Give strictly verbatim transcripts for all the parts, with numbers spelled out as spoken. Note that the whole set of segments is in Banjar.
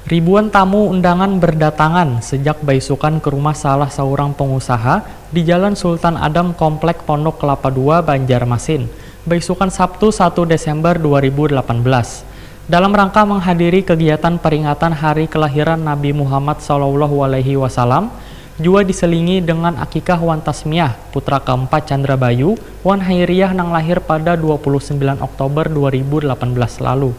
Ribuan tamu undangan berdatangan sejak baisukan ke rumah salah saurang pengusaha di Jalan Sultan Adam, Komplek Pondok Kelapa dua, Banjarmasin, baisukan Sabtu, satu Desember dua ribu delapan belas. Dalam rangka menghadiri kegiatan peringatan hari kelahiran Nabi Muhammad sallallahu alaihi wasallam, jua diselingi dengan akikah wan tasmiyah putra keempat Chandra Bayu wan Hairiyah nang lahir pada dua puluh sembilan Oktober dua ribu delapan belas lalu.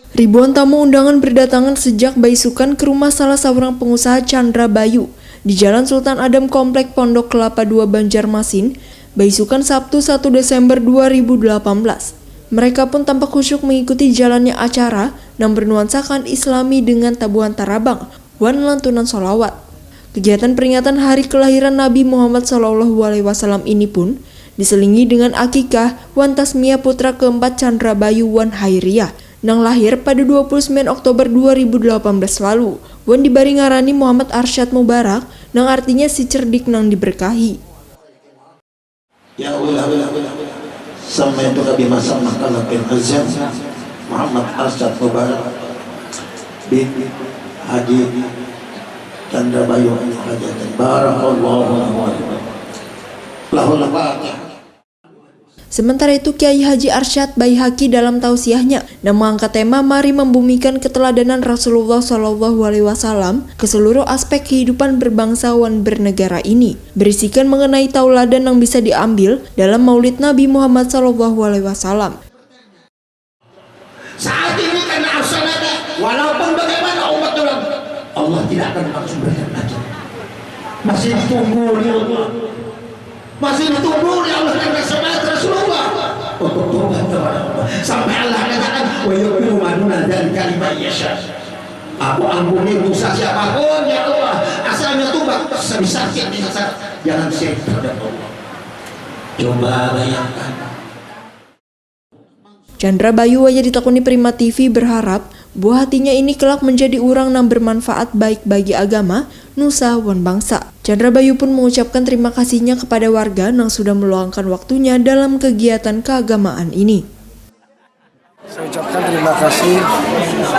Ribuan tamu undangan berdatangan sejak baisukan ke rumah salah saurang pengusaha Chandra Bayu di Jalan Sultan Adam, Komplek Pondok Kelapa dua, Banjarmasin, baisukan Sabtu, satu Desember dua ribu delapan belas. Mereka pun tampak khusyuk mengikuti jalannya acara nang bernuansakan Islami dengan tabuhan tarabang wan lantunan solawat. Kegiatan peringatan hari kelahiran Nabi Muhammad sallallahu alaihi wasallam ini pun diselingi dengan akikah wan tasmiyah putra keempat Chandra Bayu wan Hairiyah nang lahir pada dua puluh sembilan Oktober dua ribu delapan belas lalu wan dibari ngarani Muhammad Arsyad Mubarak, nang artinya si cerdik nang diberkahi. Ya Allah, sampai itu kami masak makalah bin Azam Muhammad Arsyad Mubarak bin Haji Chandra Bayu Al Hajatan. Barakallahu lahu wa lahul Fatihah. Sementara itu, Kiai Haji Arsyad Baihaqi dalam tausiahnya nang mengangkat tema Mari Membumikan Keteladanan Rasulullah sallallahu alaihi wasallam ke seluruh aspek kehidupan berbangsa wan bernegara ini, berisikan mengenai tauladan nang bisa diambil dalam Maulid Nabi Muhammad sallallahu alaihi wasallam. Saat ini karena arsa Nabi, walaupun bagaimana umat orang, Allah tidak akan langsung berikan ajal. Masih ditunggu oleh Allah. Masih ditunggu oleh Allah karena syafaat Rasulullah untuk tobat kepada Allah. Sampai Allah katakan, "Wa yaghfiru ma duna dzalika liman yasha." Aku ampuni dosa siapapun, ya Allah, asalnya tobat sebisa mungkin, jangan syirik terhadap Allah. Coba bayangkan. Chandra Bayu wayah ditakuni Prima T V berharap buah hatinya ini kelak menjadi urang nang bermanfaat baik bagi agama, nusa, wan bangsa. Chandra Bayu pun mengucapkan terima kasihnya kepada warga nang sudah meluangkan waktunya dalam kegiatan keagamaan ini. Saya ucapkan terima kasih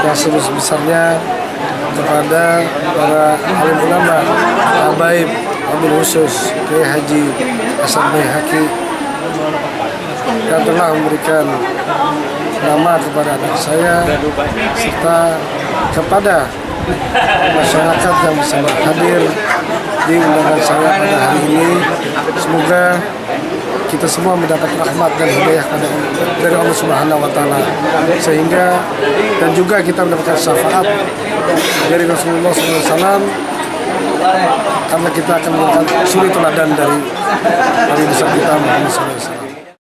yang sebesar-besarnya kepada para alim ulama, habaib, wabil khusus Kiai Haji Hasan Baihaqi yang telah memberikan nama kepada anak saya serta kepada masyarakat yang bisa hadir di undangan saya pada hari ini. Semoga kita semua mendapat rahmat dan hidayah pada, dari Allah Subhanahu wa Ta'ala, sehingga dan juga kita mendapatkan syafaat dari Rasulullah sallallahu alaihi wasallam, karena kita akan mendapatkan suri teladan dari Nabi besar kita Muhammad sallallahu alaihi wasallam.